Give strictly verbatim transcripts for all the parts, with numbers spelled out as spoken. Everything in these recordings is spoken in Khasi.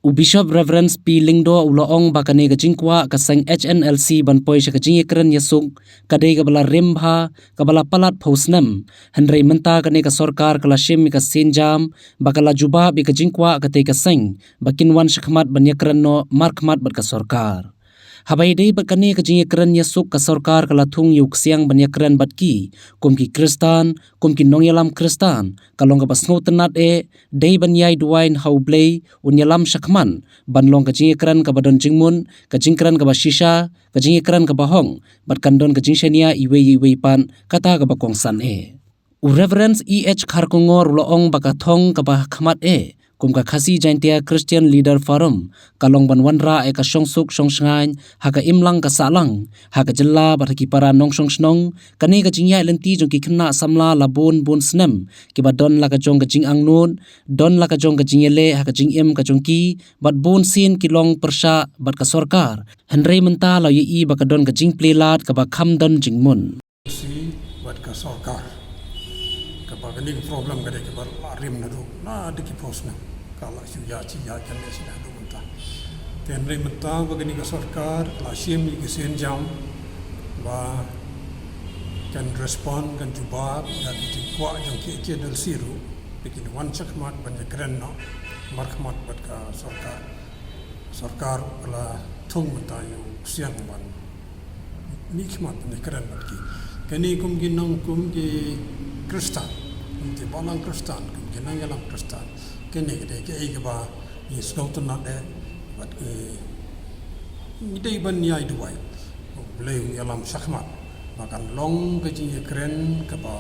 U Bishop Reverend P Lyngdoh u la ong ba kane ka jingkwah ka seng H N L C ban poi sha ka jingïakren ïasuk ka dei kaba la rim bha, kaba la palat phew snem. Hynrei mynta kane ka sorkar ka la shim ïa ka sienjam ba ka la jubab ïa ka jingkwah katei ka seng ba kin wan shakhmat ban ïakren noh markhmat bad ka sorkar. Haba ïadei bad kane ka jingïakren ïasuk, ka sorkar ka la thung ïa u ksiang ban ïakren bad ki, kum ki Khristan, kum ki nongïalam Khristan, ka long kaba sngewtynnad eh, dei ban ïai duwai ha U Blei un ïalam shakhmat ban long ka jingïakren kaba don jingmut, ka jingkren kaba shisha, ka jingïakren kaba hok, bad kan don ka jingshaniah iwei ïa iwei pat, kata kaba kongsan eh. U Reverend E H Kharkongor u la ong ba ka thong kaba khmat eh kum ka Khasi Jaintia Christian Leader Forum ka long ban wanrah ïa ka shongsuk shongshngaiñ ha ka imlang ka sahlang, ha ka jylla bad ha ki para nongshong shnong. Kane ka jingïaid lynti jong ki khynnah samla la bun bun snem kiba don la ka jong ka jingangnud, don la ka jong ka jingïaleh ha ka jingim ka jong ki, bad bun sien ki long pyrshah bad ka sorkar. Hynrei mynta la ïohi ba ka don ka jingplie lad kaba kham don jingmut. Si bad ka sorkar. Kaba kane ka problem ka dei kaba la rim naduh, naduh ki phew snem. Ka la shu ïa, shu ïa, kan dei shu naduh mynta. Te hynrei mynta ba kane ka sorkar la shim ïa ki sienjam ba kan respond, kan jubab ïa ki jingkwah jong ki H N L C ruh, ba kin wan shakhmat ban ïakren noh markhmat bad ka sorkar. Sorkar ka la thung mynta ïa u ksiang ban mihkhmat ban ïakren bad ki. Kane kum ki nong, kum ki Khristan, kum ki balang Khristan, kum ki nongïalam Khristan. Kane ka dei kaei kaba ngi sngewtynnad eh bad ki, ngi dei ban ïai duwai. U Blei un ïalam shakhmat ba kan long ka jingïakren kaba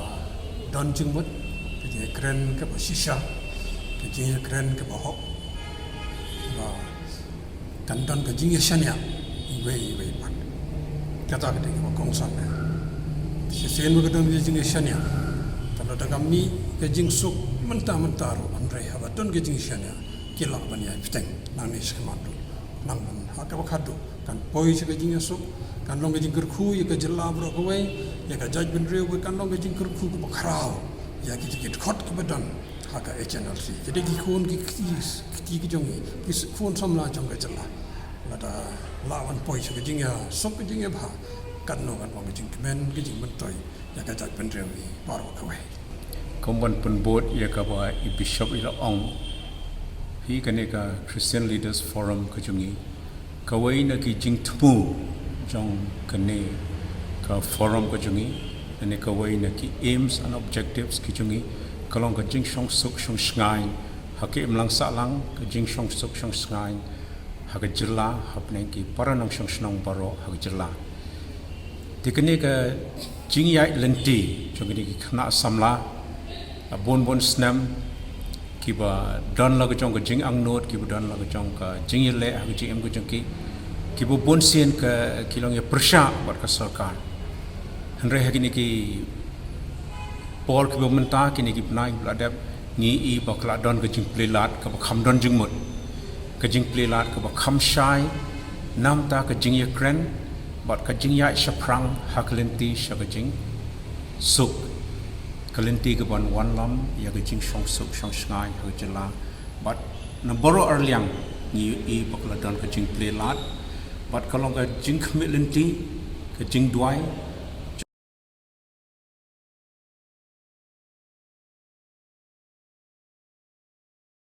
don jingmut, ka jingïakren kaba shisha, ka jingïakren kaba hok, ba kan don ka jingïashaniah iwei iwei pat. Kata ka dei kaba kongsan eh. Shisien ba ka don ka jingïashaniah, te lada ka mih ka jingsuk mynta mynta ruh, hynrei haba don ka jingïashaniah, ki lah ban ïai bteng nangne shakhmat ruh. Nang ban ha kaba khadduh kan poi sha ka jingïasuk, kan long ka jingkyrkhu ïa ka jylla baroh kawei, ïa ka jaitbynriew, kan long ka jingkyrkhu kaba khraw ïa ki, ki dkhot kiba don ha ka H N L C. Ki dei ki khun ki kti, kti ki jong ngi, ki khun samla jong ka jylla. Lada lah ban poi sha ka jingïasuk, ka jingïabha, katno kan long ka jingkmen, ka jingmyntoi ïa ka jaitbynriew baroh kawei. Kum ban pynbud ïa kaba i Bishop i la ong, hi kane ka Christian Leaders Forum ka jong ngi, kawei na ki jingthmu jong kane ka forum ka jong ngi, kane kawei na ki aims and objectives ki jong ngi, ka long ka jingshongsuk shongshngaiñ ha ka imlang sahlang, ka jingshongsuk shongshngaiñ ha ka jylla, hapdeng ki para nongshong shnong baroh ha ka jylla. Te kane ka jingïaid lynti jong kine ki khynnah samla, la bun bun snem, kiba don la ka jong ka jingangnud, kiba don la ka jong ka jingïaleh ha ka jingim ka jong ki, kiba bun sien ka, ki long ïa pyrshah bad ka sorkar. Hynrei ha kine ki por kiba mynta, kine ki bnai ba la dep, ngi i ba ka la don ka jingplie lad kaba kham don jingmut, ka jingplie lad kaba kham shai namar ka jingïakren bad ka jingïaid shaphrang ha ka lynti sha ka jingsuk, ka lynti kaban wanlam ïa ka jingshongsuk shongshngaiñ ha ka jylla. Bad na baroh arliang ngi i ba ka la don ka jingplie lad bad ka long ka jingkhmih lynti, ka jingduwai,